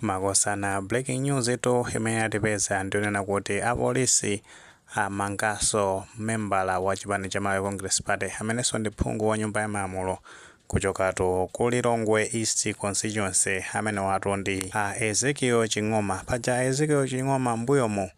Makosana, breaking news tu imene yatipeza ndionena kuti apolisi amanganso membala wa chipani cha Malawi Congress Party, amenenso ndi phungu wa Nyumba ya Malamulo kuchokatu ku Lilongwe East Constituency. Amene watu ndi a Ezekiel Ching'oma. Paja Ezekiel Ching'oma mbuyomu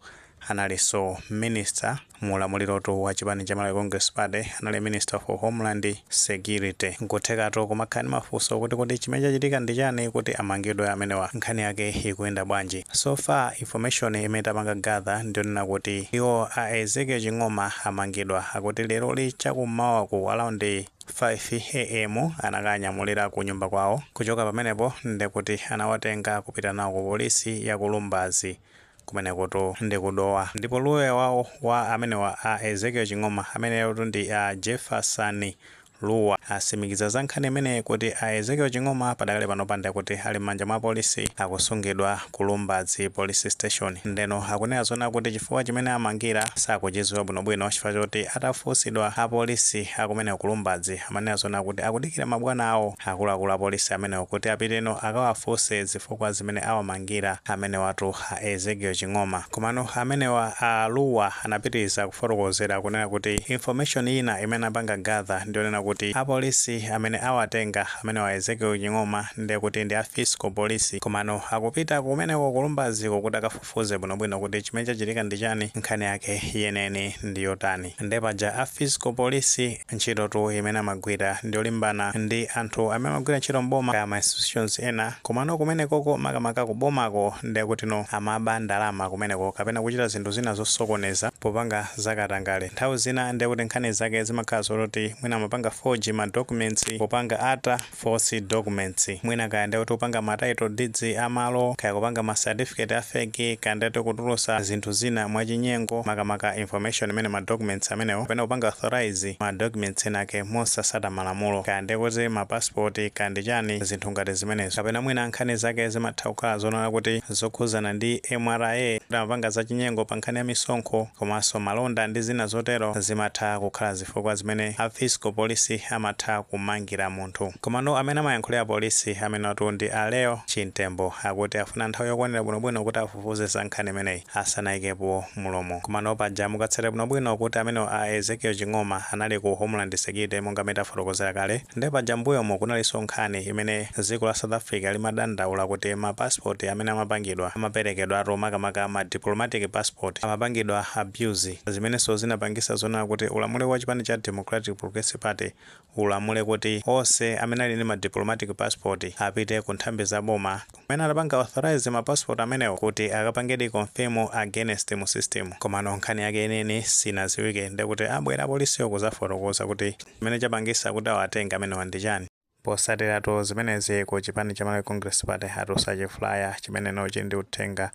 analinso minister muulamulirotu wa chipani cha Malawi Congress Party, anali Minister for Homeland Security. Nkuthekatu kumakhala ndi mafunso kuti chimene chachitika ndi chani kuti amangidwe amenewa? Nkhani yake ikuyenda bwanji? So far information imene tapanga gather ndionena kuti iwo a Ezekiel Ching'oma amangidwa, akuti leroli chakummawaku around 5 a.m. anakanyamulira ku nyumba kwawo. Kuchoka pamenepo ndekuti anawatenga kupita nawo ku polisi ya ku Lumbazi, kumenekoto ndi kudowa. Ndipo loya wawo wa amenewa a Ezekiel Ching'oma, ameneyotu ndi a Jefferson Luwa, asimikiza za nkhani imeneyi kuti a Ezekiel Ching'oma padakali pano panda kuti ali m'manja mwa polisi, akusungidwa ku Lumbazi Police Station. Ndeno akunena zona kuti chifukwa chimene amangira sakuchidziwa bwinobwino, chifukwa choti atafunsidwa apolisi akumeneko ku Lumbazi amanena zona kuti akudikira mabwana awo, akuluakulu apolisi amenewo, kuti apiteno akawafunse zifukwa zimene awamangira amenewatu a Ezekiel Ching'oma. Komano amenewa a Luwa anapitiriza kufotokozera kunena kuti information ina imene apanga gather ndionena kuti apolisi amene awatenga amenewa Ezekiel Ching'oma ndiye kuti ndi a fiscal police, komano akupita kumeneko kulumbaziko kuti akafufuze bwinobwino kuti chimene chachitika ndi chani, nkhani yake yeneni ndi yotani. Nde paja a fiscal police ntchitotu imene amagwira ndiyolimbana ndi anthu amene amagwira ntchito mboma kaya ma institutions ena, komano kumenekoko makamaka kubomako ndiye kuti no amaba ndalama kumeneko kapena kuchita zinthu zina zosokoneza popanga zakatangale. Nthawi zina ndiye kuti nkhani zake zimakhala zoti mwina amapanga forge ma documents, popanga ata false documents, mwina kaya ndiye kuti kupanga ma title deeds amalo, kaya kupanga ma certificate a fake, kaya ndiye kuti kutulutsa zinthu zina mwachinyengo, makamaka information imene ma documents amenewo, kapena kupanga authorize ma documents enake mosasata malamulo, kaya ndiye kuti ma passport, kaya ndi chani, zinthu ngati zimenezo. Kapena mwina nkhani zake zimatha kukhala zonena kuti zokhuzana ndi MRA, kuti amapanga zachinyengo pa nkhani ya misonkho komanso malonda ndi zina zotero. Zimatha kukhala zifukwa zimene a fiscal police amatha kumangira munthu. Komano amene amayankhulira polisi, amene watu ndi a Leo Chintembo, akuti afuna nthawi yokwanira bwinobwino kuti afufuze za nkhani imeneyi asanayikepo mulomo. Komano paja mukatsata bwinobwino kuti amene a Ezekiel Ching'oma anali ku Homeland Security, monga amene tafotokozera kale, ndi paja mbuyomo kunalinso nkhani imene dziko la South Africa limadandaula kuti ma passport amene amapangidwa, amaperekedwatu, makamaka ma diplomatic passport, amapangidwa abuse, zimenenso zinapangisa zonena kuti ulamuliro wa chipani cha Democratic Progressive Party ulamule kuti onse amene ali ndi ma diplomatic passport apite ku nthambi za boma amene anapanga authorize ma passport amenewo kuti akapangedi confirm against mu system. Komano nkhani yake inene sinaziwike, ndekuti abwera apolisiwo kuzafotokoza kuti chimene chapangisa kuti awatenga amenewa ndi chani. Posatiratu zimenezi, ku chipani cha Malawi Congress Party atulutsa chi flyer chimeneno chili ndi uthenga.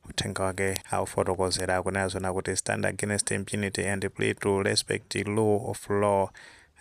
Uthenga wake aufotokozera kunena zona kuti "Stand against impunity and plead to respect the rule of law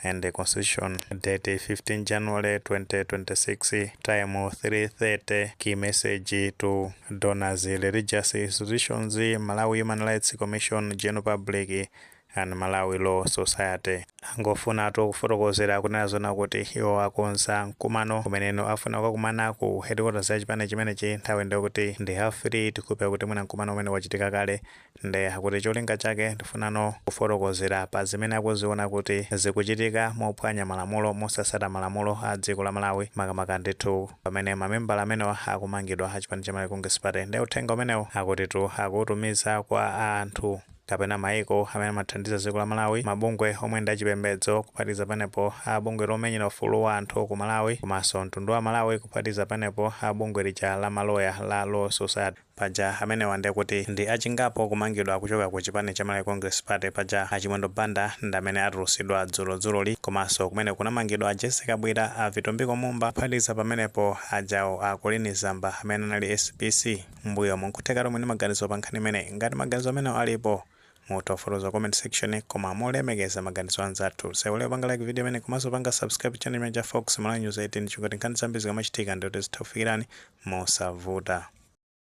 and the constitution." Date 15 January 2026, time 3:30. Key message to donors, religious institutions, Malawi Human Rights Commission, general public and Malawi Law Society. Angofunatu kufotokozera kunena zona kuti iwo akonza mkumano kumeneno afuna kukakumana ku headquarters ya chipani chimenechi. Nthawi ndikuti ndi 3:30. Tikupeza kuti mwina mkumano umene wachitika kale. Nde akuti cholinga chake ndifunano kufotokozera pa zimene akuziona kuti zikuchitika mophwanya malamulo, mosasata malamulo a dziko la Malawi, makamaka ndithu pamene mamembala amenewa akumangidwa a chipani cha Malawi Congress Party. Nde uthenga umenewo akutitu akutumiza kwa anthu kapena maiko amene amathandiza dziko la Malawi, mabungwe omwe ndi achipembedzo, kuphatikiza panepo a bungwe lomenyera ufulu wa anthu ku Malawi, komanso mtundu wa Malawi, kuphatikiza panepo a bungwe lija la maloya la Law Society. Paja amenewa ndiye kuti ndi achingapo kumangidwa kuchoka ku chipani cha Malawi Congress Party. Paja Achimwendo Banda ndi amene atulutsidwa dzulozuloli, komanso kumene kunamangidwa a Jessica Bwira, a Vitumbiko Mumba, kuphatikiza pamenepo ajawo a Colleen Zamba amene anali SPC mbuyo. Munkutheka tomwe ndi maganizo pa nkhani imeneyi. Ngati maganizo amenewo alipo, mutafotokoza comment section, koma molemekeza maganizo anzathu. Sewule panga like video imene komanso panga subscribe channel imene cha Fox Malawi News 18, chikuti nkhani zambiri zikamachitika ndikuti zitha kufikirani mosavuta.